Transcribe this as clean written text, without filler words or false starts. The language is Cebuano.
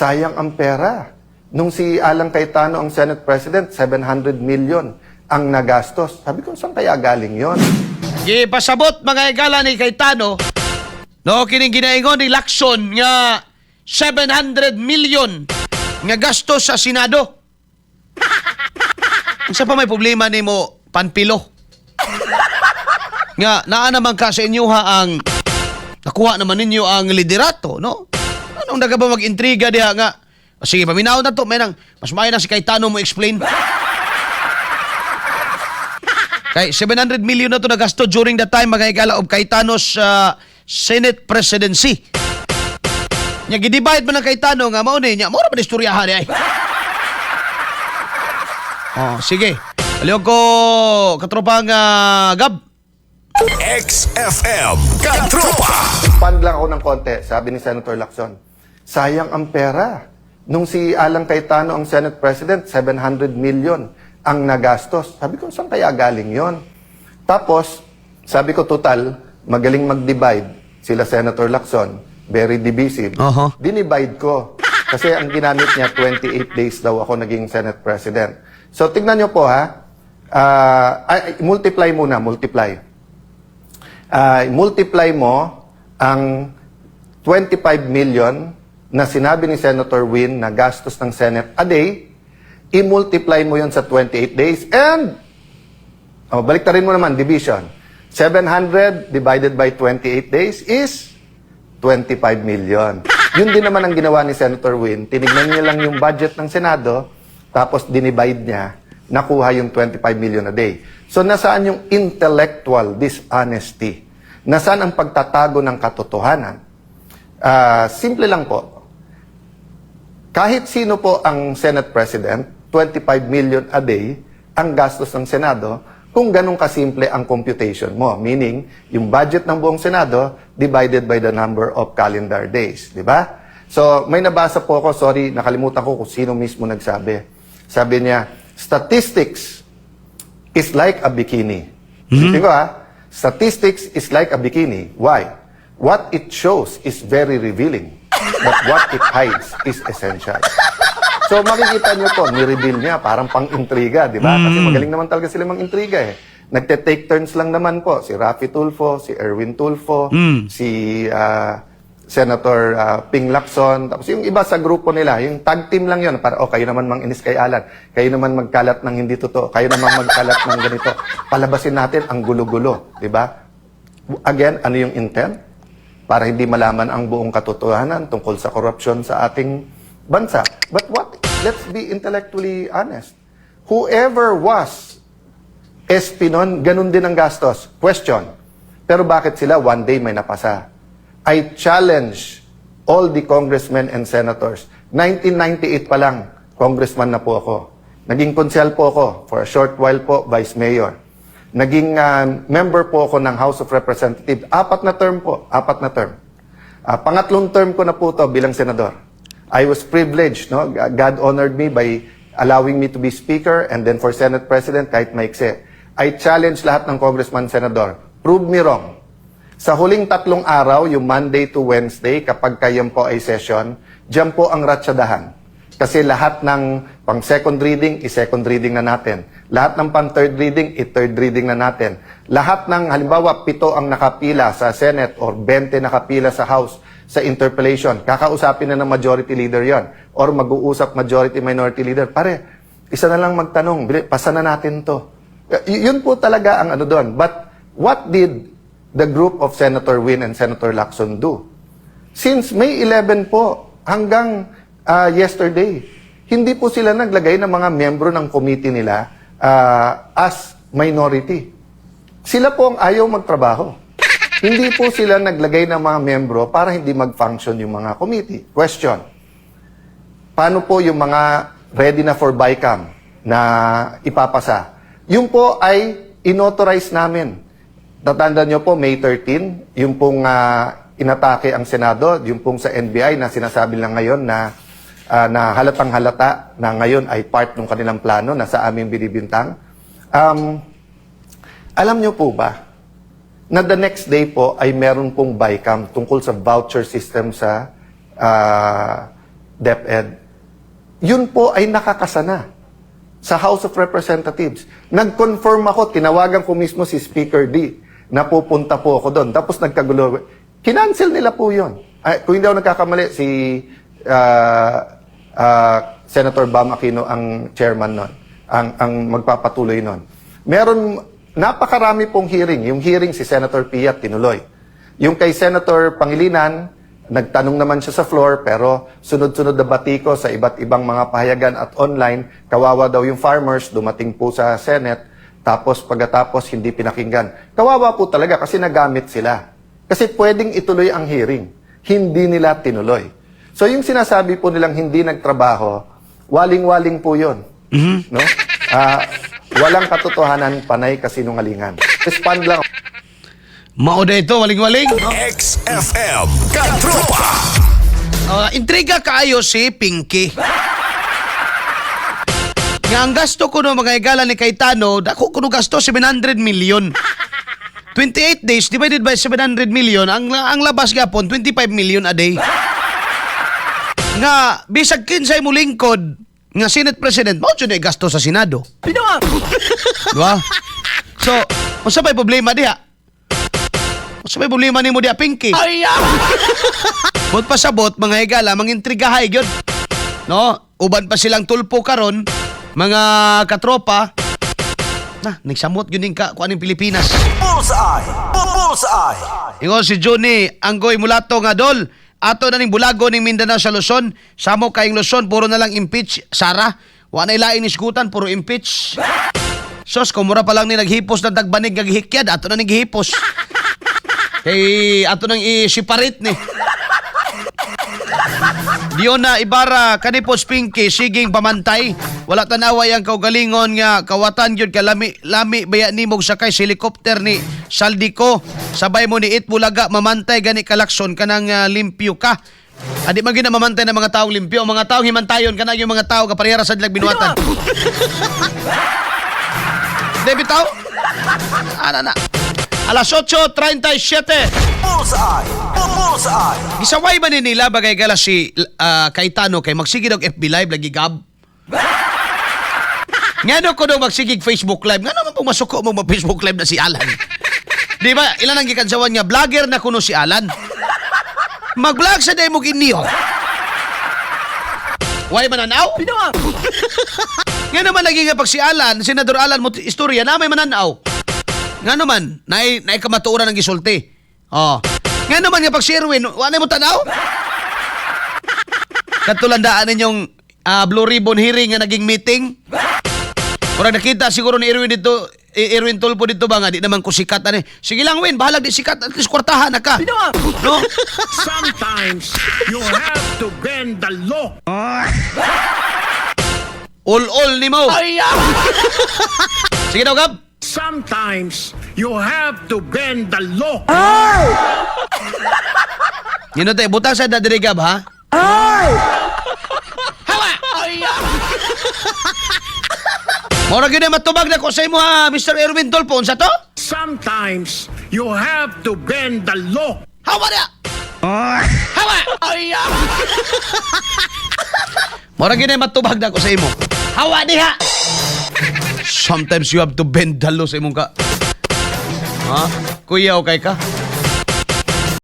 "Sayang ang pera. Nung si Alan Cayetano ang Senate President, 700 million ang nagastos." Sabi ko, "Saan kaya galing yon?" Gipasabot, mga higala, ni Cayetano, no, kining ginaingon ni Lacson nga 700 million nga gastos sa Senado. Unsa pa may problema nimo, Panfilo? Nga naa naman ka sa inyo ha, ang nakuha naman ninyo ang liderato, no? Anong naga ba mag-intriga diha nga? O, sige, paminaw na to, may nang mas maayo na si Cayetano mo explain. Kay 700 million na to nagasto during the time, mga higala, of Cayetano's Senate presidency. Nya gidivide man ang Cayetano nga mao ni nya, mao ra man istoryahan ni ay. Oh, sige. Palihog ko, katropang Gab. XFM Katropa. Expand lang ako ng konti, sabi ni Senator Lacson, "Sayang ang pera. Nung si Alan Cayetano ang Senate President, 700 million ang nagastos." Sabi ko, "Saan kaya galing yon?" Tapos, sabi ko, total, magaling mag-divide sila Senator Lacson, very divisive. Dinivide ko. Kasi ang ginamit niya, 28 days daw ako naging Senate President. So, tignan nyo po ha. Ay, multiply muna, multiply. Multiply mo ang 25 million na sinabi ni Senator Win na gastos ng Senate a day, i-multiply mo yon sa 28 days and oh, baliktarin mo naman, division. 700 divided by 28 days is 25 million. Yun din naman ang ginawa ni Senator Win. Tinignan niya lang yung budget ng Senado, tapos dinivide niya, nakuha yung 25 million a day. So nasaan yung intellectual dishonesty? Nasaan ang pagtatago ng katotohanan? Ah, simple lang po. Kahit sino po ang Senate President, 25 million a day ang gastos ng Senado kung ganun kasimple ang computation mo. Meaning, yung budget ng buong Senado divided by the number of calendar days. Di ba? So, may nabasa po ako, sorry, nakalimutan ko kung sino mismo nagsabi. Sabi niya, "Statistics is like a bikini." Di ba? "Statistics is like a bikini. Why? What it shows is very revealing. But what it hides is essential." So makikita niyo po, ni-reveal niya parang pang-intriga, di ba? Kasi magaling naman talaga sila mang-intriga eh. Nagte-take turns lang naman po si Raffy Tulfo, si Erwin Tulfo, si Senator Ping Lacson, tapos yung iba sa grupo nila, yung tag team lang yun, para, "Oh, kayo naman mang-inis kay Alan, kayo naman magkalat ng hindi totoo, kayo naman magkalat ng ganito. Palabasin natin ang gulo-gulo," di ba? Again, ano yung intent? Para hindi malaman ang buong katotohanan tungkol sa korupsyon sa ating bansa. But what? Let's be intellectually honest. Whoever was SP nun, ganun din ang gastos. Question. Pero bakit sila one day may napasa? I challenge all the congressmen and senators. 1998 pa lang, congressman na po ako. Naging konsehal po ako for a short while po, vice mayor. Naging member po ako ng House of Representatives. Apat na term po, apat na term. Pangatlong term ko na po to bilang senador. I was privileged, no? God honored me by allowing me to be speaker and then for Senate President kahit maikse. I challenge lahat ng congressman, senador. Prove me wrong. Sa huling 3 araw, yung Monday to Wednesday, kapag kayo po ay session, diyan po ang ratsadahan. Kasi lahat ng pang second reading, i-second reading na natin. Lahat ng pang third reading, i-third reading na natin. Lahat ng, halimbawa, 7 ang nakapila sa Senate or 20 nakapila sa House sa interpellation, kakausapin na ng majority leader yon or mag-uusap majority minority leader. "Pare, isa na lang magtanong, pasa na natin to." Yun po talaga ang ano doon. But what did the group of Senator Win and Senator Lacson do? Since May 11 po hanggang yesterday, hindi po sila naglagay ng mga miyembro ng committee nila as minority. Sila po ang ayaw magtrabaho. Hindi po sila naglagay ng mga miyembro para hindi mag-function yung mga committee. Question. Paano po yung mga ready na for BICAM na ipapasa? Yung po ay inauthorize namin. Tatandaan nyo po, May 13, yung pong inatake ang Senado, yung pong sa NBI na sinasabi lang ngayon na halatang halata na ngayon ay part ng kanilang plano na sa aming binibintang. Alam nyo po ba na the next day po ay meron pong BICAM tungkol sa voucher system sa DepEd. Yun po ay nakakasana sa House of Representatives. Nag-confirm ako, tinawagan ko mismo si Speaker D na pupunta po ako doon. Tapos nagkagulo. Kinancel nila po yun. Ay, kung hindi ako nagkakamali, si Senator Bam Aquino ang chairman nun, ang magpapatuloy nun. Meron napakarami pong hearing. Yung hearing si Senator Pia tinuloy. Yung kay Senator Pangilinan, nagtanong naman siya sa floor pero sunod-sunod na batiko sa iba't ibang mga pahayagan at online, kawawa daw yung farmers, dumating po sa Senate, tapos pagkatapos hindi pinakinggan. Kawawa po talaga kasi nagamit sila. Kasi pwedeng ituloy ang hearing. Hindi nila tinuloy. So yung sinasabi po nilang hindi nagtrabaho, waling-waling po yun. No? Walang katotohanan, panay kasinungalingan. Respond lang. Mao na ito, waling-waling. No? XFM Katropa. Intriga kaayo si Pinky. Nga ang gasto ko no mga higala ni Cayetano, dako kuno gasto 700 million. 28 days divided by 700 million, ang labas gapon 25 million a day. Nga bisag kinsay mo lingkod nga Senate President, mao jud gasto sa Senado. Diba? So, unsa may problema diha? Unsa may problema nimo diha, Pinky? Ay! Bot pasabot, mga higala, mangintrigahay gyud. No? Uban pa silang Tulfo karon, mga katropa. Na, nagsamot gyud ning ka kuan ning Pilipinas. Bullseye. Bullseye. Ingon si Johnny Anggoy Mulato nga, "Dol. Ato na ning bulago ning Mindanao sa Luzon. Samo kayong Luzon, puro na lang impeach. Sara, wa na ilaing nisgutan, puro impeach." Sos, kumura pa lang ni naghipos na dagbanig nga gihikyad, ato na ning gihipos. Kay ato nang i-separate ni. Diona Ibarra, "Kanipos Pinky, siging pamantay. Wala tanaway ang kaugalingon nga kawatan gyud kalami lami baya nimog sakay sa helicopter ni Zaldy Co. Sabay mo ni Eat Bulaga, mamantay gani kalakson kanang limpyo ka." Adi man gyud na mamantay ng mga taong limpyo, ang mga taong himantayon kanang yung mga tao kaparehara sa dilag binuhatan. Di bitaw? Ana na. Alas 8:37. Bullseye. Bullseye. Gisaway ba ni nila bagay gala si Cayetano kay magsige og FB Live lagi, Gab? Ngano ko daw magsigig Facebook Live? Ngano man pong masuko mo mag Facebook Live na si Alan? Di ba? Ilan ang gikansawan nga vlogger na kuno si Alan. Mag-vlog sa demo ginniyo. Why mananaw? Nga naman lagi nga pag si Alan, Senador Alan mo istorya na may mananaw. Nga naman, naay kamatuoran ang gisulti. Oh. Nga naman nga pag si Erwin, wala mo tanaw? Katulandaan ninyong Blue Ribbon hearing nga naging meeting. Murag nakita siguro ni Erwin dito, Erwin Tulfo dito ba nga di naman ko sikat ani. Sige lang Win, bahalag di sikat, at least kwartahan na ka. No? Sometimes you have to bend the law. All ni mo. Sige daw, Gab. Sometimes you have to bend the law. Ngino te, butang sa dadiri, Gab, ha? Ay! Hawa! Mura gyud na matubag na ko sa imo ha, Mr. Erwin Tulfo, unsa to? Sometimes you have to bend the law. Hawa na! Hawa! Mura gyud na matubag na ko sa imo. Hawa diha! Sometimes you have to bend the law sa imong ka. Ha? Kuya, okay ka?